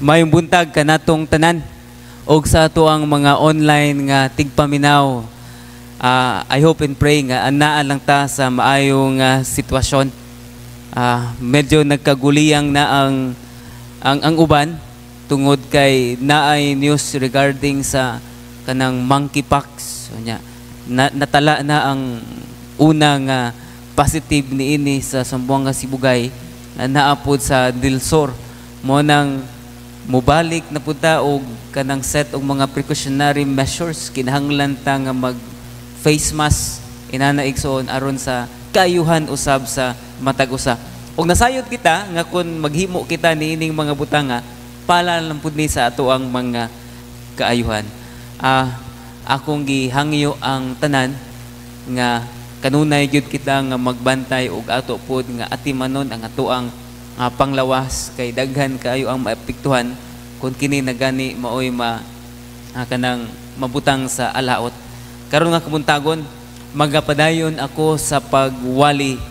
Maayong buntag kanatong tanan og sa ato ang mga online nga tigpaminaw. I hope and pray nga anaa lang ta sa maayong sitwasyon. Medyo nagkaguliyang na ang uban tungod kay naay news regarding sa kanang monkeypox. So, nya, natala na ang una nga positive niini sa Zamboanga Sibugay na naa pod sa Del Sur. Mao nang mubalik na pud ta og kanang set og mga precautionary measures, kinahanglan ta nga mag face mask, inana, igsoon, aron sa kaayuhan usab sa matag usa. Og nasayod kita nga kung maghimo kita niining mga butanga, para lang pud ni sa ato ang mga kaayuhan. Akong gihangyo ang tanan nga kanunay gyud kita nga magbantay og ato pod nga atimanon ang atoang panglawas kay daghan kaayo ang maapektuhan kung kini nagani maoy ma kanang mabutang sa alaot. Karon nga kabuntagon, magapadayon ako sa pagwali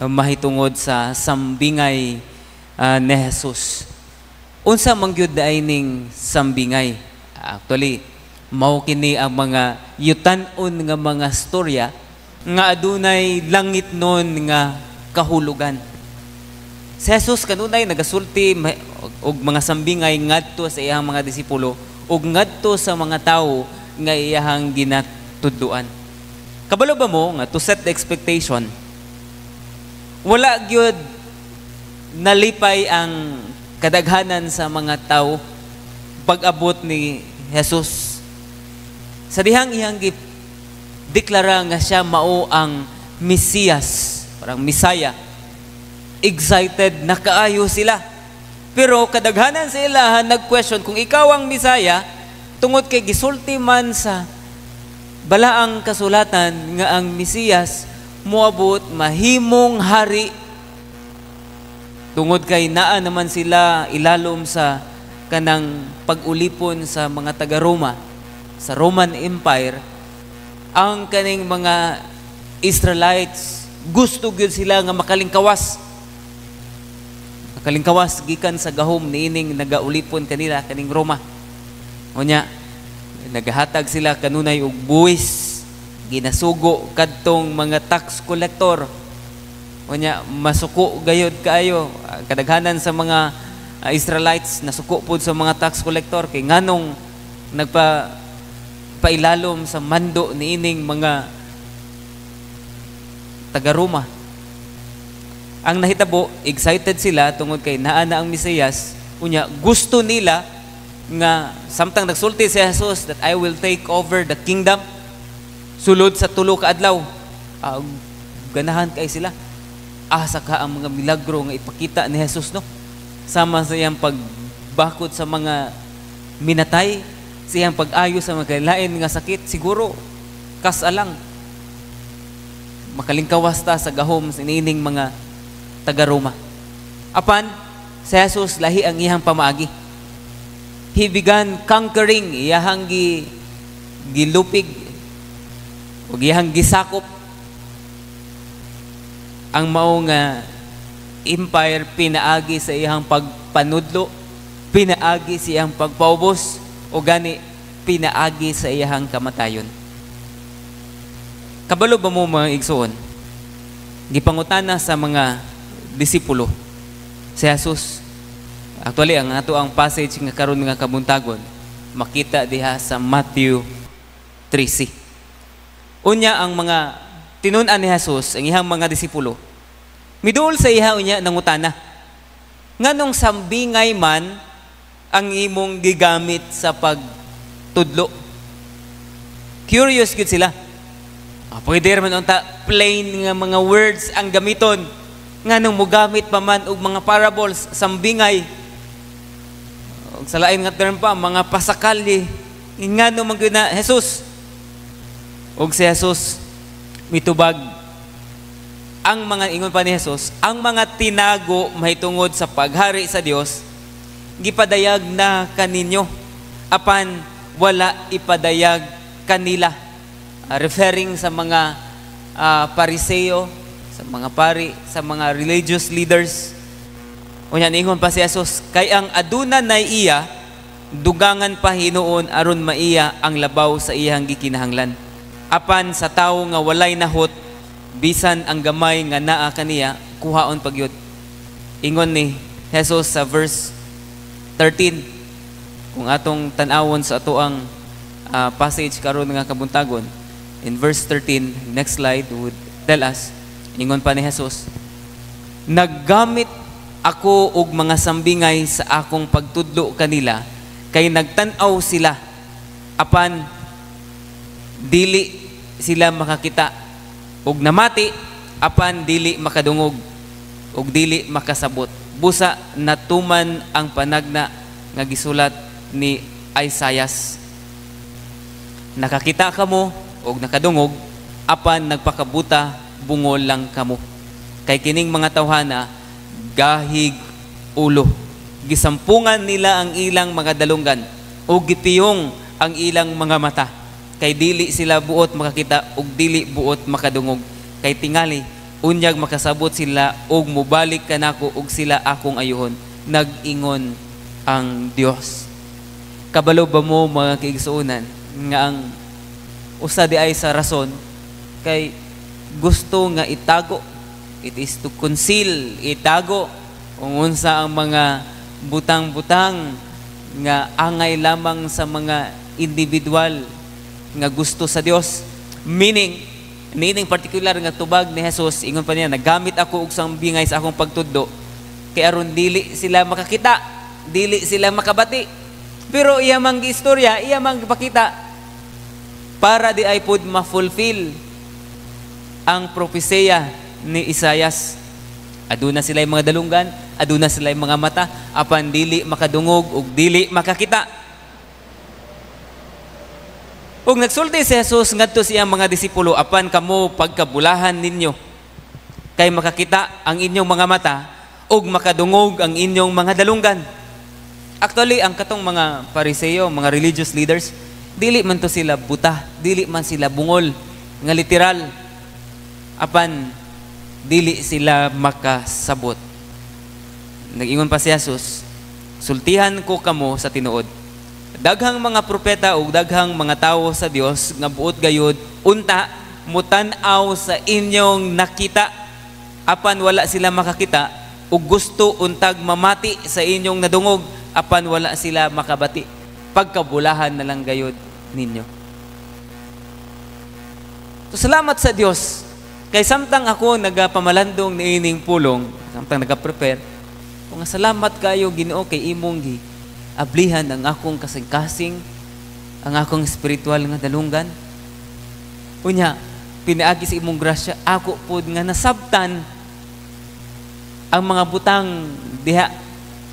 mahitungod sa sambingay ni Jesus. Unsa man gyud diay ning sambingay? Actually, mao kini ang mga yutan-on nga mga storya nga adunay langitnon nga kahulugan. Si Jesus kanunay nagasulti og mga sambingay ngadto sa iyang mga disipulo ug ngadto sa mga tawo nga iyahang ginatudloan. Kabalo ba mo nga, to set the expectation, wala gyud nalipay ang kadaghanan sa mga tao pag-abot ni Jesus? Sa dihang iyang deklara nga siya mao ang Mesiyas, parang Misaya, excited na kaayo sila. Pero kadaghanan sa ilahan nag-question kung ikaw ang Misaya, tungod kay gisulti man sa balaang kasulatan nga ang Mesiyas moabot, mahimong hari, tungod kay naa naman sila ilalom sa kanang pag-ulipon sa mga taga-Roma, sa Roman Empire. Ang kaning mga Israelites, gusto gyud sila nga makalingkawas makalingkawas gikan sa gahom niining nagaulipon kanila, kaning Roma. Unya nagahatag sila kanunay og buwis, ginasugo kadtong mga tax collector. Unya masuko gayod kaayo kadaghanan sa mga Israelites, nasuko pod sa mga tax collector kay nganong nagpa pailalom sa mando niining mga taga Roma. Ang nahitabo, excited sila tungod kay naa na ang Mesiyas. Unya gusto nila nga samtang nagsulti si Jesus that "I will take over the kingdom sulod sa 3 ka adlaw," ganahan kay sila. Asa ka ang mga milagro nga ipakita ni Jesus, no? Sama sa iyang pagbakod sa mga minatay, sa iyang pag-ayo sa mga lain nga sakit, siguro kasalang makalingkawas ta sa gahom sa niining mga taga-Roma. Apan, si Jesus, lahi ang iyang pamaagi. He began conquering, iyahang gilupig, ug iyahang gisakop ang mao nga empire pinaagi sa iyang pagpanudlo, pinaagi sa iyang pagpaubos, o gani pinaagi sa iyang kamatayon. Kabalo ba mo, mga igsoon? Gipangutana sa mga disipulo si Jesus. Actually, ang ato ang passage nga karon nga kabuntagon makita diha sa Matthew 13. Unya ang mga tinun-an ni Jesus, ang iyang mga disipulo, miduol sa iya unya nangutana, "Nganong sambingay man ang imong gigamit sa pagtudlo?" Curious gyud sila. Pwede man unta plain nga mga words ang gamiton. Nganong mugamit pa man og mga parables, sambingay? Og sa lain nga term pa, mga pasakali. Ngano man gyud na, Jesus? Og si Jesus mitubag, ang mga ingon pa ni Jesus, ang mga tinago mahitungod sa paghari sa Dios gipadayag na kaninyo, apan wala ipadayag kanila. Referring sa mga Pariseo, sa mga pari, sa mga religious leaders. Unya niingon pa si Jesus, kay ang aduna na iya, dugangan pa hinuon aron maiya ang labaw sa iyang gikinahanglan. Apan sa tawo nga walay nahot, bisan ang gamay nga naa kaniya, kuhaon pagyud. Ingon ni Jesus sa verse 13, kung atong tan-awon sa atoang passage karon nga kabuntagon, in verse 13, next slide would tell us, ingon pa ni Jesus, "Naggamit ako og mga sambingay sa akong pagtudlo kanila, kay nagtan-aw sila apan dili sila makakita, ug namati apan dili makadungog ug dili makasabot. Busa natuman ang panagna nga gisulat ni Isaias: Nakakita kamo og nakadungog, apan nagpakabuta bungol lang kamo. Kay kining mga tawhana gahig ulo. Gisampungan nila ang ilang mga dalunggan ug gipiyong ang ilang mga mata. Kay dili sila buot makakita ug dili buot makadungog. Kay tingali unyag makasabot sila ug mobalik kanako ug sila akong ayuhon, nag-ingon ang Dios." Kabalo ba mo, mga kaigsuonan, nga ang usa di ay sa rason kay gusto nga itago, it is to conceal, itago kung unsa ang mga butang-butang nga angay lamang sa mga individual nga gusto sa Dios? Meaning, niining particular nga tubag ni Jesus, ingon pa niya, "Nagamit ako og sambingay sa akong pagtudlo kay aron dili sila makakita, dili sila makabati." Pero iya mang istorya, iya mang gipakita para di ay pud ma-fulfill ang propesiya ni Isayas. Aduna sila mga dalunggan, aduna sila mga mata, apan dili makadungog ug dili makakita. Ug nagsulti si Jesus ngadto sa iyang mga disipulo, "Apan kamo, pagkabulahan ninyo, kay makakita ang inyong mga mata ug makadungog ang inyong mga dalunggan." Actually, ang katong mga Pariseo, mga religious leaders, dili man to sila buta, dili man sila bungol nga literal. Apan dili sila makasabot. Nag-ingon pa si Jesus, "Sultihan ko kamo sa tinuod. Daghang mga propeta ug daghang mga tawo sa Dios nga buot gayud unta mutan-aw sa inyong nakita, apan wala sila makakita, ug gusto untag mamati sa inyong nadungog, apan wala sila makabati. Pagkabulahan na lang gayud ninyo." So salamat sa Dios kay samtang ako nagapamalandong niining pulong, samtang nagaprepare, kung salamat kayo, Ginoo, kay imong gi ablihan ang akong kasing-kasing, ang akong spiritual nga dalunggan. Unya, pinaagi sa imong grasya, ako pod nga nasabtan ang mga butang diha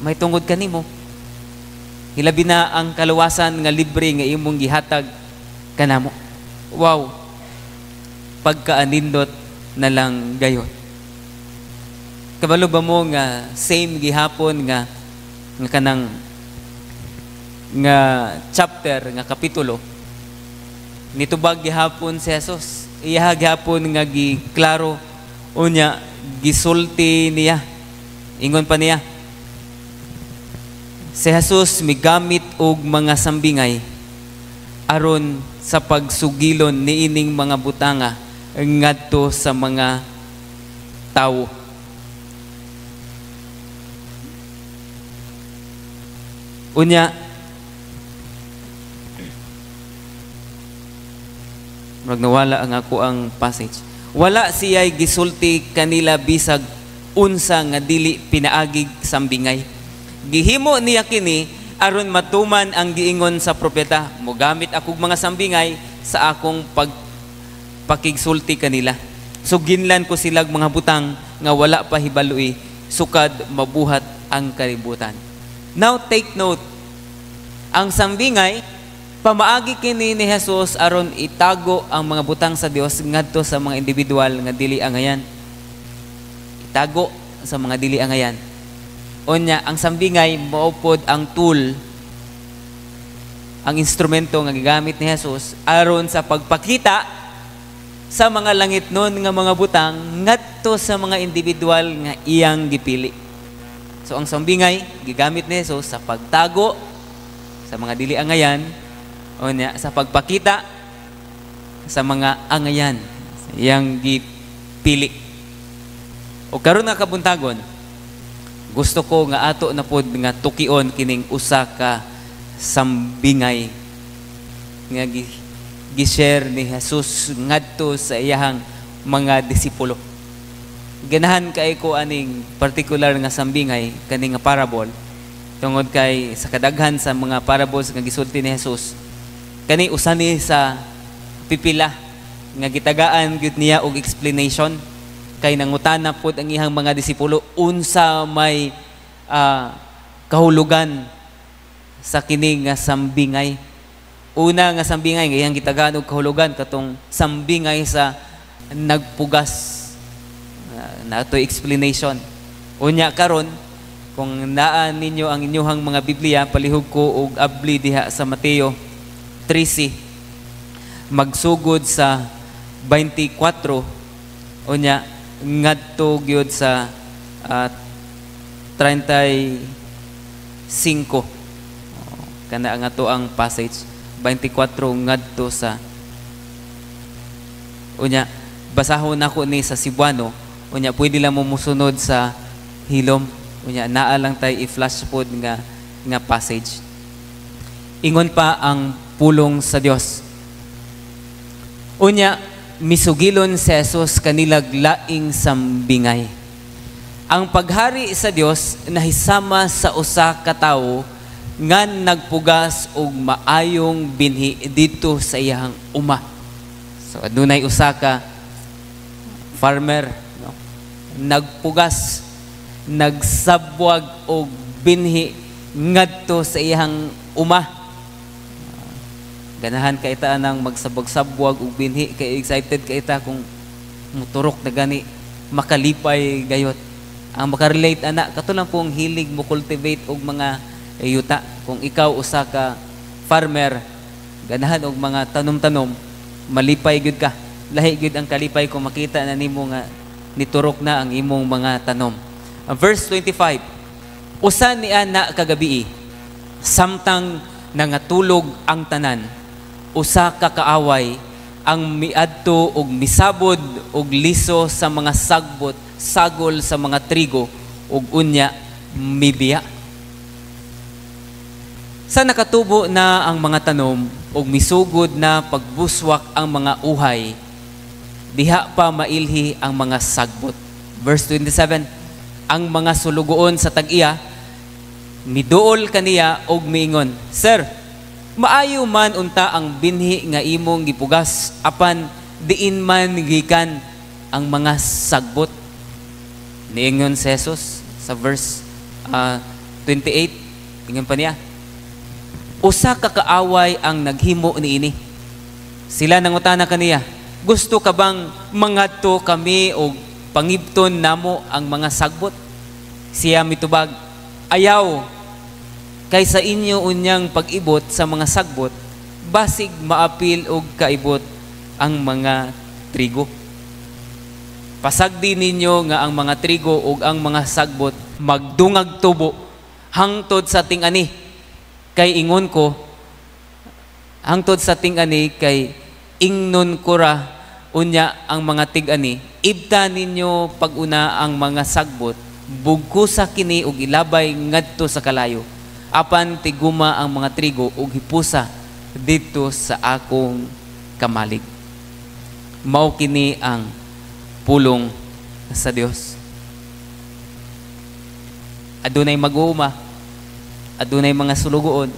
may tungod kanimo. Hilabi na ang kaluwasan nga libre nga imong gihatag kanamo. Wow. Pagkaanindot na lang gayon. Kabalo ba mo nga same gihapon nga kanang nga chapter, nga kapitulo, nitubag gihapon si Jesus? Iya gihapon nga giklaro, unya gisulti niya. Ingon pa niya, si Jesus migamit og mga sambingay aron sa pagsugilon niining mga butanga ngadto sa mga tawo. Unya, murag nawala ang ako ang passage. Wala siya'y gisulti kanila bisag unsa nga dili pinaagig sambingay. Gihimo niya kini aron matuman ang giingon sa propeta, "Mogamit akog mga sambingay sa akong pagpakigsulti kanila. So ginlan ko silag mga butang nga wala pa hibaloi sukad mabuhat ang kalibutan." Now take note, ang sambingay pamaagi kini ni Jesus aron itago ang mga butang sa Dios ngadto sa mga individual nga dili angayan. Itago sa mga dili angayan. Unya, ang sambingay mao pod ang tool, ang instrumento nga gigamit ni Jesus aron sa pagpakita sa mga langitnon nga mga butang ngadto sa mga individual nga iyang gipili. So ang sambingay gigamit ni Jesus sa pagtago sa mga dili angayan o niya sa pagpakita sa mga angayan iyang gipili. O karon nga kabuntagon, gusto ko nga ato na pod nga tukion kining usa ka sambingay nga gi-share ni Jesus ngadto sa iyahang mga disipulo. Ganahan kay ko aning particular nga sambingay, kani nga parable, tungod kay sa kadaghan sa mga parables nga gisulti ni Jesus, kani usa ni sa pipila nga gitagaan gyud niya og explanation, kay nangutana pod ang iyang mga disipulo unsa may kahulugan sa kini nga sambingay. Una nga sambingay nga iyang gitagaan og kahulugan, katong sambingay sa nagpugas na atoy explanation. Unya karon, kung naa ninyo ang inyuhang mga Biblia, palihog ko og abli diha sa Mateo 13, magsugod sa 24 unya ngadto gyud sa 35. Kana ang ato ang passage, 24 ngadto sa, unya basahon nako ni sa Cebuano, unya pwede lang mo musunod sa hilom, unya naa lang tay i-flash pod nga passage. Ingon pa ang pulong sa Dios. Unya misugilon si Jesus kanilag laing sambingay. Ang paghari sa Dios nahisama sa usa ka tawo nga nagpugas og maayong binhi didto sa iyang uma. So adunay usa ka farmer, no? Nagpugas, nagsabwag og binhi ngadto sa iyang uma. Ganahan kay ta nang magsabag-sabwag og binhi kay excited kay ta kung muturok na gani, makalipay gayot. Ang makarelate ana, kato lang pong hilig mo cultivate og mga yuta. Kung ikaw usa ka farmer, ganahan og mga tanom-tanom, malipay gyud ka. Lahi gyud ang kalipay kung makita na nimo nga niturok na ang imong mga tanom. Verse 25, usa ni ana kagabii, samtang nangatulog ang tanan, usa ka kaaway ang miadto og misabod og liso sa mga sagbot, sagol sa mga trigo, ug unya mibiya. Sa nakatubo na ang mga tanom ug misugod na pagbuswak ang mga uhay, diha pa mailhi ang mga sagbot. Verse 27, ang mga sulugoon sa tag-iya miduol kaniya og miingon, "Sir, maayo man unta ang binhi nga imong gipugas, apan diin man gikan ang mga sagbot?" Niingon si Jesus sa verse 28, ingon pa niya, "Usa ka kaaway ang naghimo niini." Sila nangutana kaniya, "Gusto ka bang mangadto kami og pangibton namo ang mga sagbot?" Siya mitubag, "Ayaw, kay sa inyo unyang pag-ibot sa mga sagbot, basig maapil og kaibot ang mga trigo. Pasagdi ninyo nga ang mga trigo ug ang mga sagbot magdungag tubo hangtod sa ting-ani. Kay ingon ko, hangtod sa ting-ani, kay ingnon ko ra unya ang mga tig-ani, ibta ninyo pag-una ang mga sagbot, bugkusa kini ug ilabay ngadto sa kalayo. Apan tiguma ang mga trigo ug hipusa didto sa akong kamalig." Mao kini ang pulong sa Dios. Adunay mag-uuma, adunay mga sulugoon.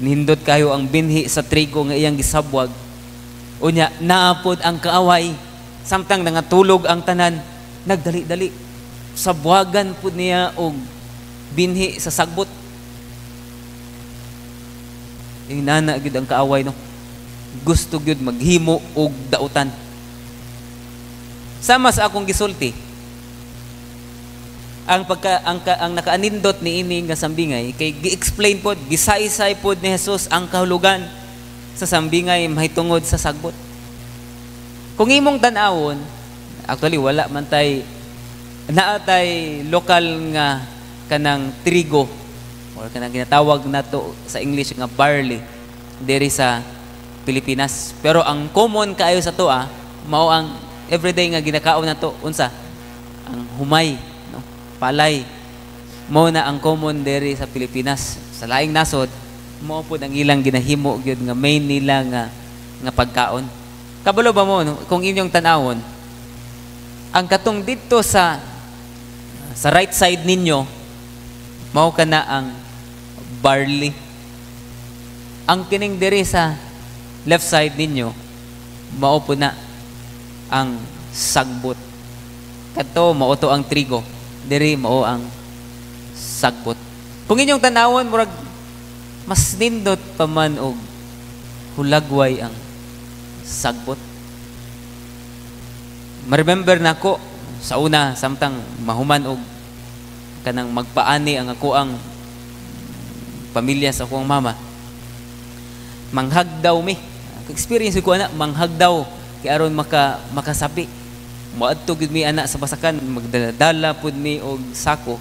Nindot kayo ang binhi sa trigo nga iyang gisabwag. Unya, naapod ang kaaway. Samtang nangatulog ang tanan, nagdali-dali. Sabwagan pud niya og binhi sa sagbot. Inana gyud ang kaaway, no. Gusto gyud maghimo og dautan. Sama sa akong gisulti, ang pagka ang, ka, ang nakaanindot ni ini nga sambingay kay gi-explain pod, gisaysay pod ni Jesus ang kahulugan sa sambingay mahitungod sa sagbot. Kung imong tan-awon, actually wala man tay, naa tay lokal nga kanang trigo or kanang ginatawag nato sa English nga barley diri sa Pilipinas. Pero ang common kaayo sa atoa mao ang everyday nga ginakaon nato, unsa? Ang humay, no? Palay. Mao na ang common diri sa Pilipinas. Sa laing nasod, mao pod ang ilang ginahimo gyud nga main nila nga nga pagkaon. Kabalo ba mo, no, kung inyong tan-awon, ang katong didto sa right side ninyo, mao kana ang barley. Ang kining diri sa left side ninyo, mao po na ang sagbot. Kadto mao to ang trigo, diri mao ang sagbot. Kung inyong tanawon, murag mas nindot pa man og hulagway ang sagbot. Ma-remember nako sa una, samtang mahuman og kanang magpaani ang ako ang pamilya sa akong mama. Manghagdaw mi. Experience ko ana, manghagdaw kay aron makasapi. Moadto gid mi ana sa basakan, magdala pud mi og sako.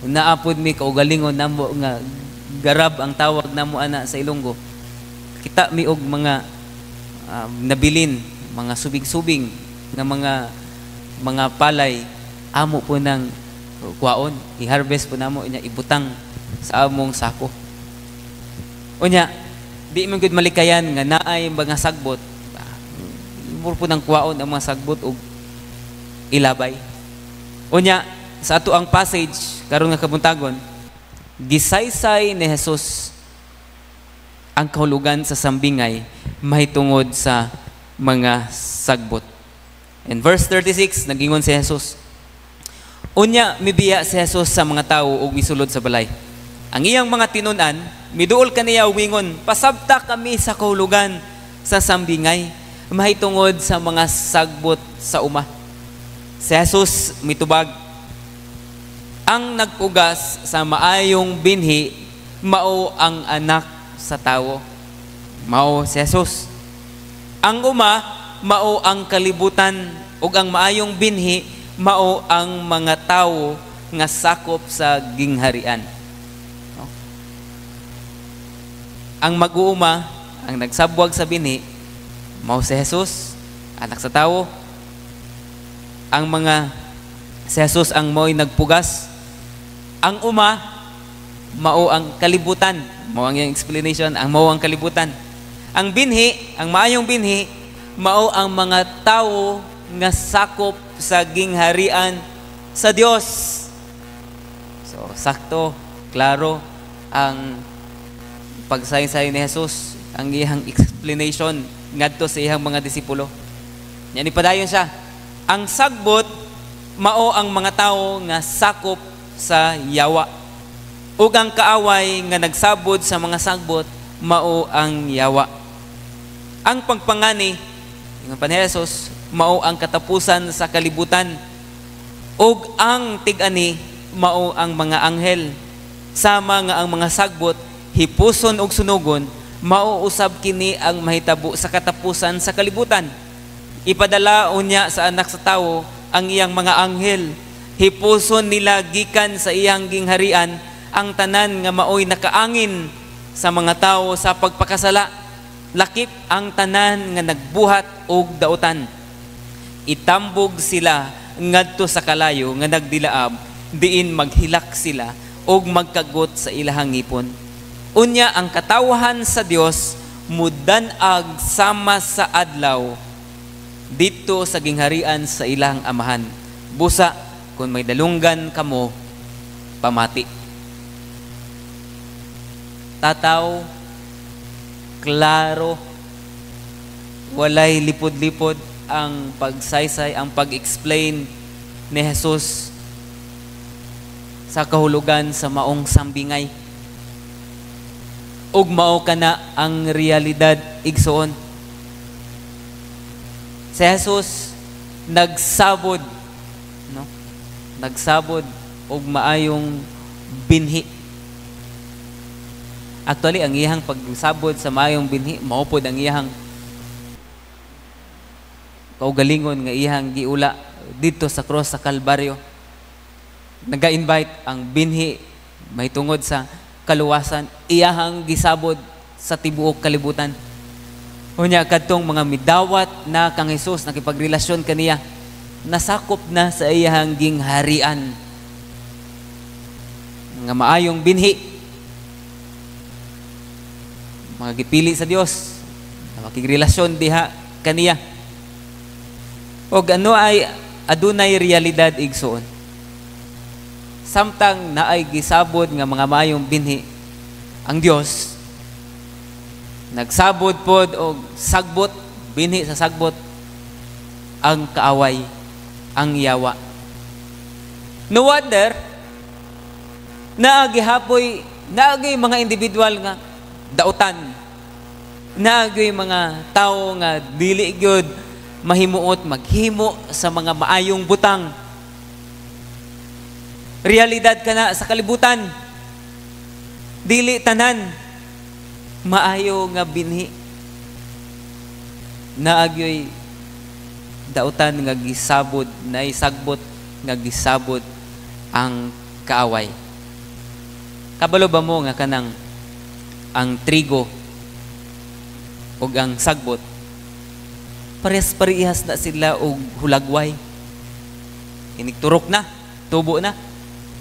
Naa pud mi kaugalingon namo nga garab ang tawag namo ana sa Ilonggo. Kita mi og mga nabilin, mga subing-subing nga mga palay, amo po nang kuwaon, i-harvest po namo inya, ibutang sa among sako. Unya, di man gud malikayan nga naay mga sagbot. Imo po nang kuwaon ang mga sagbot og ilabay. Unya, sa ato ang passage karon nga kabuntagon, gisaysay ni Jesus ang kahulugan sa sambingay mahitungod sa mga sagbot. In verse 36, nagingon si Jesus. Unya, mibiya si Jesus sa mga tao ug misulod sa balay. Ang iyang mga tinun-an miduol kaniya ug mingon, "Pasabta kami sa kahulugan sa sambingay mahitungod sa mga sagbot sa uma." Si Jesus mitubag, "Ang nagpugas sa maayong binhi mao ang Anak sa Tawo." Mao si Jesus. "Ang uma mao ang kalibutan ug ang maayong binhi mao ang mga tawo nga sakop sa gingharian." No? Ang mag-uuma, ang nagsabwag sa binhi, mao si Jesus, Anak sa Tawo. Ang mga si Jesus ang mao'y nagpugas. Ang uma mao ang kalibutan. Mao ang iyang explanation, ang mao ang kalibutan. Ang binhi, ang maayong binhi, mao ang mga tawo nga sakop sa gingharian sa Dios. So, sakto, klaro ang pagsaysay ni Jesus, ang iyang explanation ngadto sa iyang mga disipulo. Yan, ipadayon siya. "Ang sagbot mao ang mga tawo nga sakop sa yawa. Ug ang kaaway nga nagsabod sa mga sagbot mao ang yawa. Ang pagpangani," ingon pa ni Jesus, "mao ang katapusan sa kalibutan. Ug ang tig-ani mao ang mga anghel. Sama nga ang mga sagbot hipuson og sunugon, mao usab kini ang mahitabo sa katapusan sa kalibutan. Ipadala unya sa Anak sa Tawo ang iyang mga anghel. Hipuson nila gikan sa iyang gingharian ang tanan nga maoy nakaangin sa mga tawo sa pagpakasala, lakip ang tanan nga nagbuhat og dautan. Itambog sila ngadto sa kalayo nga nagdilaab, diin maghilak sila og magkagot sa ilahang ngipon. Unya ang katawhan sa Dios mudan-ag sama sa adlaw didto sa gingharian sa ilang Amahan. Busa kung may dalunggan kamo, pamati." Tataw, klaro, walay lipod-lipod ang pagsaysay, ang pag-explain ni Jesus sa kahulugan sa maong sambingay. Ug mao kana ang realidad, igsoon. Si Jesus nagsabod, no? Nagsabod og maayong binhi. Actually, ang iyang pagsabod sa maayong binhi mao pod ang iyang kaugalingon nga iyang giula didto sa cross sa Kalbaryo. Naga-invite ang binhi mahitungod sa kaluwasan, iyahang gisabod sa tibuok kalibutan. Unya kadtong mga midawat na kang Hesus, nakipagrelasyon kaniya, nasakop na sa iyahang gingharian. Nga maayong binhi, mga gipili sa Dios, makigrelasyon diha kaniya. Og ano ay adunay realidad, igsoon. Samtang naay gisabod nga mga maayong binhi ang Dios, nagsabod pod og sagbot, binhi sa sagbot ang kaaway, ang yawa. No wonder naagihapoy naagi mga individual nga dautan, naagi mga tawo nga dili gyud mahimuot maghimo sa mga maayong butang. Realidad kana sa kalibutan. Dili tanan maayo nga binhi. Naagyoy dautan nga gisabod, naay sagbot nga gisabod ang kaaway. Kabalo ba mo nga kanang ang trigo ug ang sagbot, parehas parehas na sila og hulagway? Inigturok na, tubo na.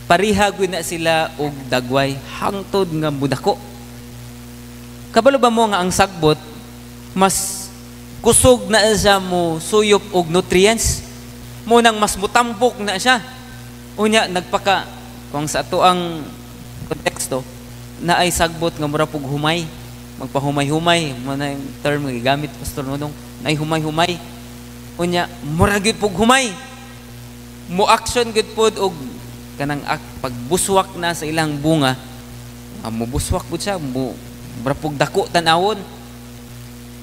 Pareha gyud na sila og dagway hangtod nga mudako. Kabalo ba mo nga ang sagbot mas kusog na siya mo suyop og nutrients? Mo nang mas mutambok na siya. Unya nagpaka kung sa ato ang konteksto na ay sagbot nga mura pug humay, magpahumay-humay mo na yung term nga gigamit, Pastor Nonong, nay humay-humay. Unya mura gyud pug humay. Mo action gyud pod og kanang pagbuswak na sa ilang bunga, mubuswak pud siya, mo mura pug dako tan-awon.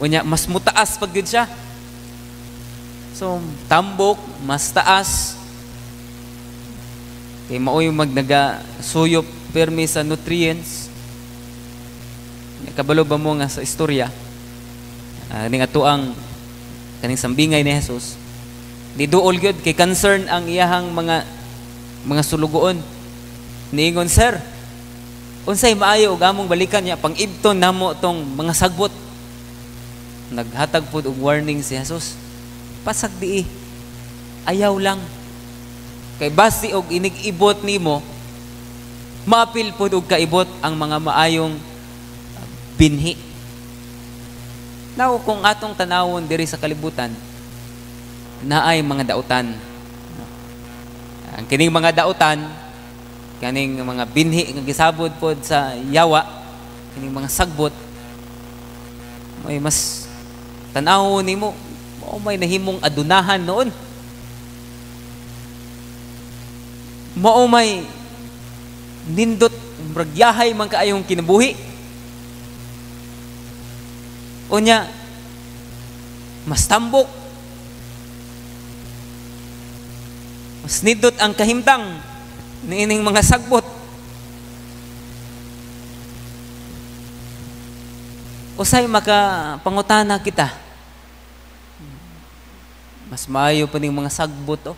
Unya mas mutaas pag gyud siya. So tambok, mas taas. Kay maoy magnaga suyop permi sa nutrients. Kabalo ba mo nga sa istorya ning atoang kaning sambingay ni Jesus, ni duol gyud kay concern ang iyahang mga sulugoon. Niingon, "Sir, unsay maayo og among balikan niya pang-ibton namo tong mga sagbot?" Naghatag pud og warning si Jesus. "Pasag dii. Ayaw lang. Kay basi og inig-ibot nimo, maapil pud og kaibot ang mga maayong binhi." Now, kung atong tanawon diri sa kalibutan, naay mga dautan. Ang kining mga dautan, kaning mga binhi nga gisabod pod sa yawa, kining mga sagbot, may mas tan-awon nimo, mao may nahimong adunahan noon. Mao may nindot, murag yahay man kaayong kinabuhi. Unya, mas tambok, mas nindot ang kahimtang niining mga sagbot. Usay makapangutana kita, mas maayo pa ning mga sagbot, oh.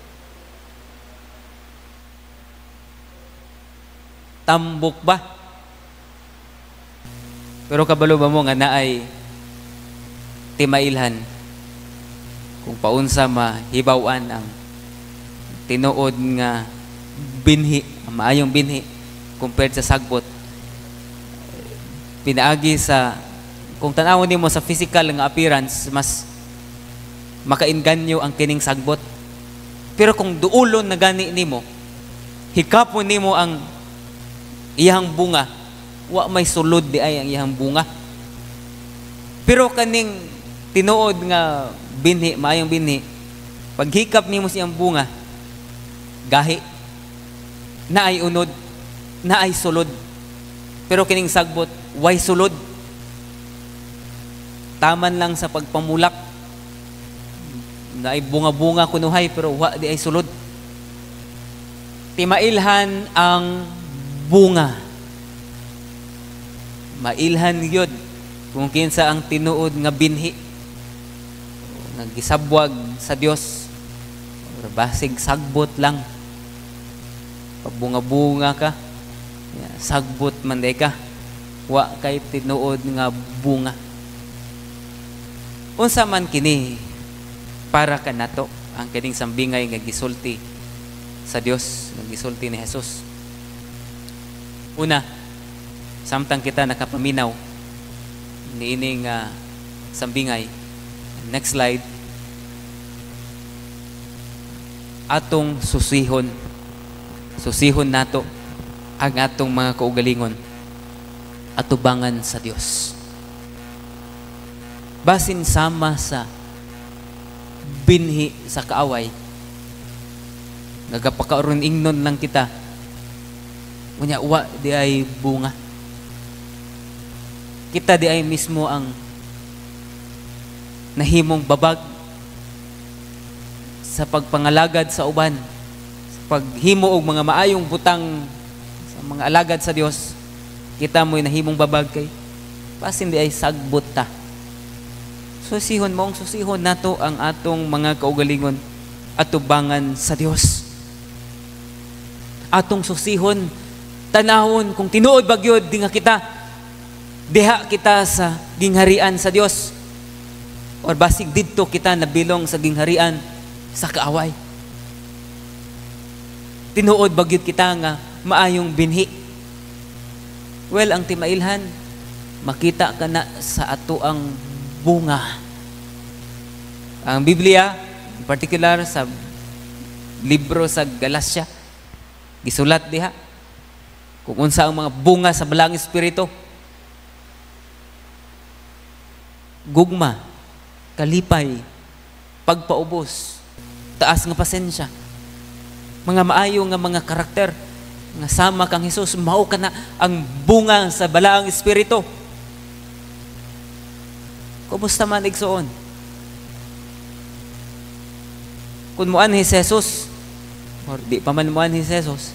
Tambok ba? Pero kabalo ba mo nga naay timailhan kung paunsa mahibaw-an ang tinuod nga binhi, ang maayong binhi compared sa sagbot? Pinaagi sa, kung tan-awon nimo sa physical nga appearance, mas makainganyo ang kining sagbot. Pero kung duulon na gani nimo, hikapon nimo ang iyang bunga, wa may sulod di ay ang iyang bunga. Pero kaning tinuod nga binhi, maayong binhi, paghikap nimo siyang bunga, gahi, naay unod, naay sulod. Pero kining sagbot, way sulod. Taman lang sa pagpamulak, naay bunga-bunga kunuhay, pero wa di ay sulod. Timailhan ang bunga. Mailhan gyud kung kinsa ang tinuod nga binhi nga gisabwag sa Dios, or basig sagbot lang. Pabunga-bunga ka. Sagbot man day ka. Wa kay tinuod nga bunga. Unsa man kini para kanato ang kining sambingay nga gisulti sa Dios, nga gisulti ni Jesus? Una, samtang kita nakapaminaw niining sambingay. Next slide. Atong susihon. Susihon nato ang atong mga kaugalingon atubangan sa Dios. Basin sama sa binhi sa kaaway, nagapakauron ingnon lang kita, unya wa di ay bunga. Kita di ay mismo ang nahimong babag sa pagpangalagad sa uban, sa paghimo og mga maayong butang sa mga alagad sa Dios. Kita mo'y nahimong babag kay basin di ay sagbot ta. Susihon mong susihon nato ang atong mga kaugalingon atubangan sa Dios. Atong susihon, tanahon kung tinuod ba gyud di nga kita diha kita sa gingharian sa Dios, or basig didto kita nabilong sa gingharian sa kaaway. Tinuod ba gyud kita nga maayong binhi? Well, ang timailhan makita ka na sa ato ang bunga. Ang Biblia, in particular sa libro sa Galatia, gisulat diha kung unsa ang mga bunga sa Balaang Espiritu. Gugma, kalipay, pagpaubos, taas nga pasensya, mga maayo nga mga karakter nga sama kang Hesus, mao kana ang bunga sa Balaang Espiritu. Kumusta man igsoon? Kung muanhi si Jesus, or di pa man muanhi si Jesus,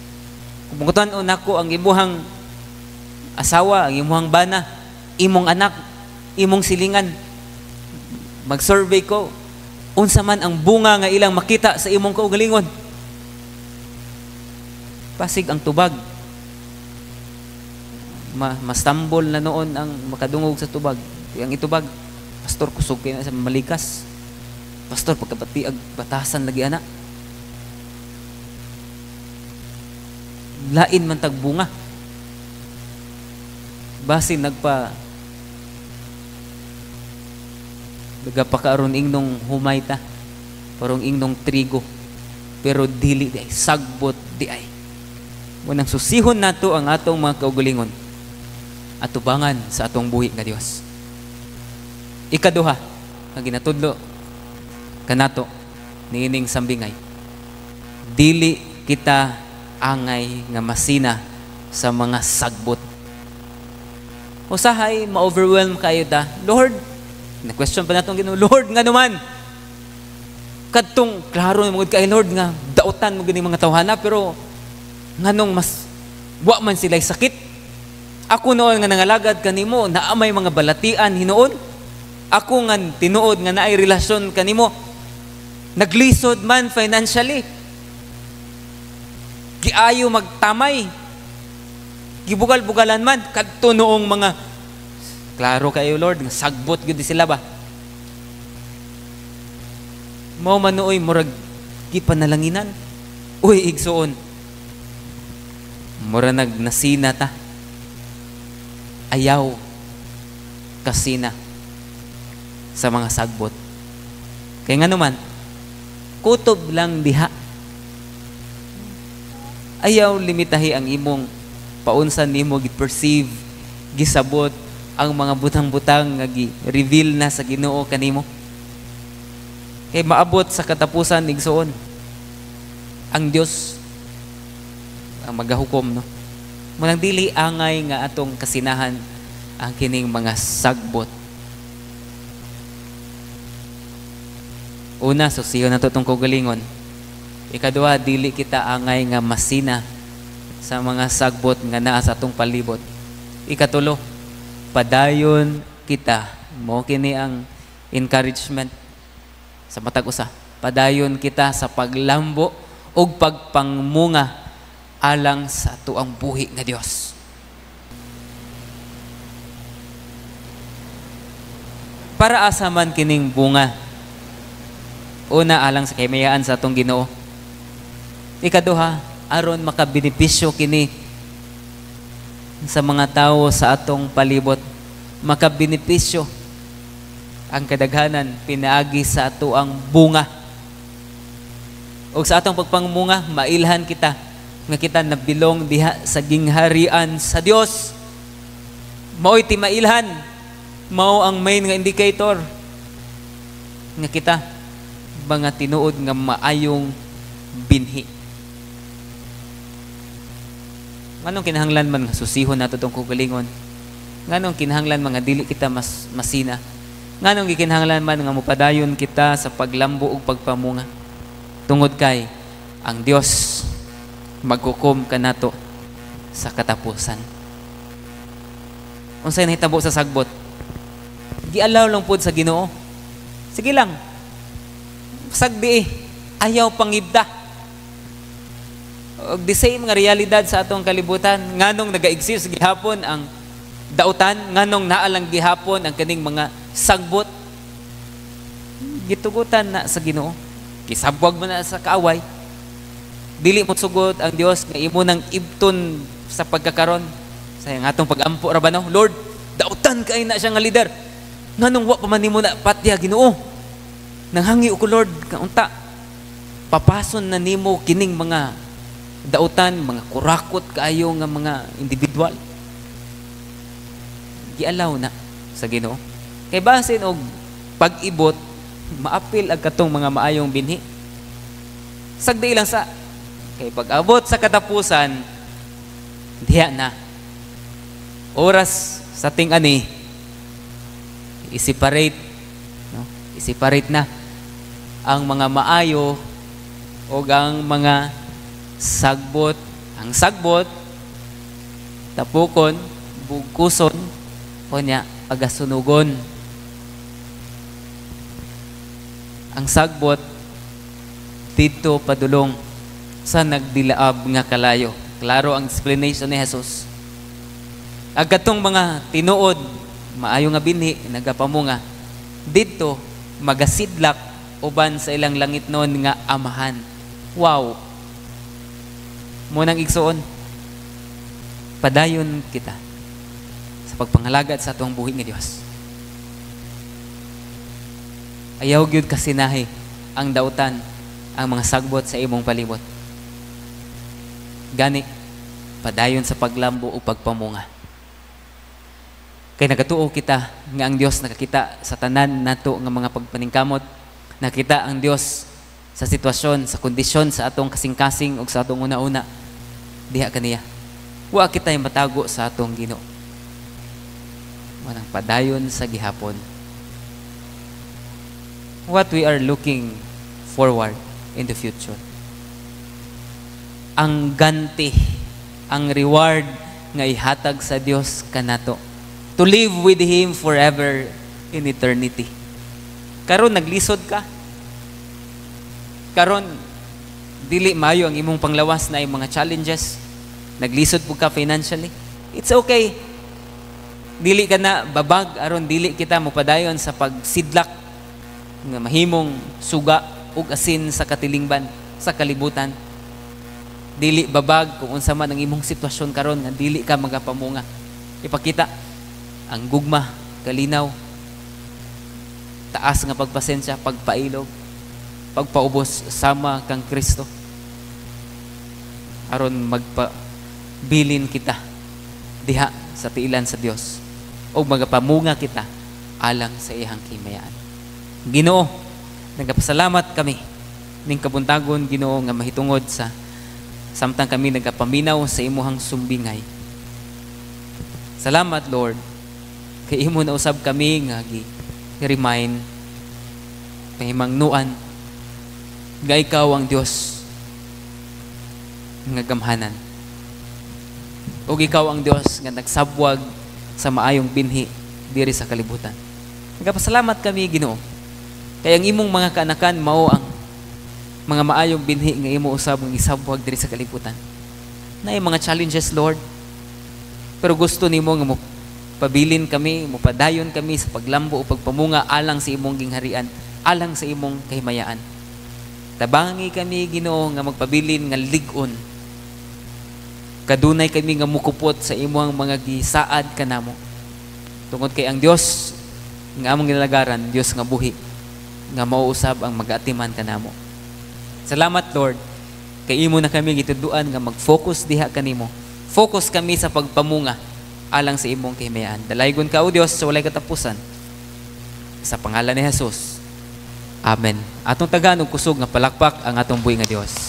kung tan-on nako ang imuhang asawa, ang imuhang bana, imong anak, imong silingan, mag-survey ko, unsa man ang bunga nga ilang makita sa imong kaugalingon. Pasig ang tubag. Mastambol na noon ang makadungog sa tubag. Ang itubag, pastor, kusog kayo na sa malikas. Pastor, pagkabati, ag batasan lagi ana. Lain man tag bunga. Basin nagapakaaron ingnong humay ta, parang ingnong trigo, pero dili di ay, sagbot di ay. Munang susihon nato ang atong mga kaugalingon atubangan sa atong buhi nga Dios. Ikaduha nga ginatudlo kanato niining sambingay, dili kita angay nga masina sa mga sagbot. Usahay ma-overwhelm kayo ta. Lord, na-question pa natong Ginoo, Lord, nga naman kadtong klaro na magud kay Lord nga dautan mo gani mga tawhana, pero nganong mas wa man sila'y sakit. Ako noon nga nangalagad kanimo, naa may mga balatian hinuon. Ako nga tinuod nga naay relasyon kanimo, naglisod man financially, giayo magtamay, gibugal-bugalan man kadto noong mga klaro kayo Lord nga sagbot gyud sila ba. Mao man nooy murag gipanalanginan. Uy igsuon, mura nagnasina ta. Ayaw kasina sa mga sagbot. Kaya nga naman, kutob lang diha. Ayaw limitahi ang imong paunsan nimo gi-perceive, gisabot ang mga butang-butang nga gi-reveal na sa Ginoo kanimo. Kay maabot sa katapusan igsoon, ang Dios ang magahukom, no? Munang dili angay nga atong kasinahan ang kining mga sagbot. Una, susiyon nato itong kaugalingon. Ikaduha, dili kita angay nga masina sa mga sagbot nga naa sa atong palibot. Ikatulo, padayon kita. Mo kini ang encouragement sa matag usa. Padayon kita sa paglambo ug pagpangmunga alang sa atuang buhi nga Dios. Para asa man kining bunga? Una, alang sa kahimayaan sa atong Ginoo. Ikaduha, aron makabenepisyo kini sa mga tawo sa atong palibot. Makabenepisyo ang kadaghanan pinaagi sa atoang bunga. Og sa atong pagpangumunga, mailhan kita nga kita nabilong diha sa gingharian sa Dios. Mao'y timailhan, mao ang main nga indicator nga kita mga tinuod nga maayong binhi. Nganong kinahanglan man nga susihon nato tong kaugalingon? Nganong kinahanglan man nga dili kita mas masina? Nganong gikinahanglan man nga mopadayon kita sa paglambo ug pagpamunga? Tungod kay ang Dios maghukom kanato sa katapusan. Unsay nahitabo sa sagbot? Gialaw lang pod sa Ginoo. Sige lang. Sagdi ayaw pangibda. Og the same nga realidad sa atong kalibutan, nganong naga-exist gihapon ang dautan, nganong naa lang gihapon ang kaning mga sagbot, gitugutan na sa Ginoo. Kisabwag mo na sa kaaway. Dili mo sugot ang Dios nga imo nang ibton sa pagkakaron. Sa atong pag-ampo ra ba, no? Lord, dautan kay na siya nga leader. Nganong wa pa man nimo na patya, Ginoo? Nanghangi ko, Lord, kaunta papason na nimo kining mga dautan, mga kurakot kaayo nga mga individual. Gialaw na sa Ginoo. Kay basin og pag-ibot, maapil ang katong mga maayong binhi. Sagdi lang sa kay pag-abot sa katapusan, diha na. Oras sa ting-ani, i-separate, no? I-separate na ang mga maayo o ang mga sagbot. Ang sagbot, tapukon, bugkuson, o niya, pagasunugon. Ang sagbot, dito padulong sa nagdilaab nga kalayo. Klaro ang explanation ni Jesus. Ang katong mga tinuod, maayo nga binhi, nagapamunga, dito magasidlak uban sa ilang langit noon nga amahan. Wow! Munang igsuon, padayon kita sa pagpangalagad sa atong buhi nga Dios. Ayaw gyud kasinahi ang dautan, ang mga sagbot sa imong palibot. Gani, padayon sa paglambo o pagpamunga. Kay nagatuo kita nga ang Dios nakakita sa tanan nato nga mga pagpaningkamot, nakita ang Dios sa sitwasyon, sa kondisyon, sa atong kasing-kasing ug sa atong una-una diha kaniya. Wa kita'y matago sa atong Ginoo. Manang padayon sa gihapon. What we are looking forward in the future. Ang ganti, ang reward nga ihatag sa Dios kanato. To live with Him forever in eternity. Karon naglisod ka. Karon dili maayo ang imong panglawas na mga challenges. Naglisod pud ka financially. It's okay. Dili ka na babag aron dili kita mopadayon sa pagsidlak nga mahimong suga ug asin sa katilingban, sa kalibutan. Dili babag kung unsa man ang imong sitwasyon karon nga dili ka magapamunga. Ipakita ang gugma, kalinaw, taas nga pagpasensya, pagpailog, pagpaubos sama kang Kristo. Aron magpabilin kita diha sa tiilan sa Dios o magapamunga kita alang sa iyang kimayaan. Ginoo, nagapasalamat kami ning kabuntagon, Ginoo, nga mahitungod sa samtang kami nagapaminaw sa imuhang sumbingay. Salamat, Lord, kay imo na usab kami nga gi-remind, pahimangnuan nga ikaw ang Dios nga gamhanan. Ug ikaw ang Dios nga nagsabwag sa maayong binhi diri sa kalibutan. Nagapasalamat kami, Ginoo. Kay ang imong mga kaanakan mao ang mga maayong binhi nga imo usab nga gisabwag diri sa kalibutan. Naay mga challenges, Lord. Pero gusto nimo nga mo pabilin kami, mopadayon kami sa paglambo o pagpamunga alang sa imong gingharian, alang sa imong kahimayaan. Tabangi kami, Ginoo, nga magpabilin nga lig-on. Kadunay kami nga mukupot sa imong mga gisaad kanamo. Tungod kay ang Dios nga among ginalagaran, Dios nga buhi, nga mao usab ang magaatiman kanamo. Salamat, Lord, kay imo na kami gituduan nga mag-focus diha kanimo. Focus kami sa pagpamunga alang sa imong kahimayaan. Dalaygon ka, O Dios, sa walay katapusan. Sa pangalan ni Jesus. Amen. Atong tagaan og kusog nga palakpak ang atong buhi nga Dios.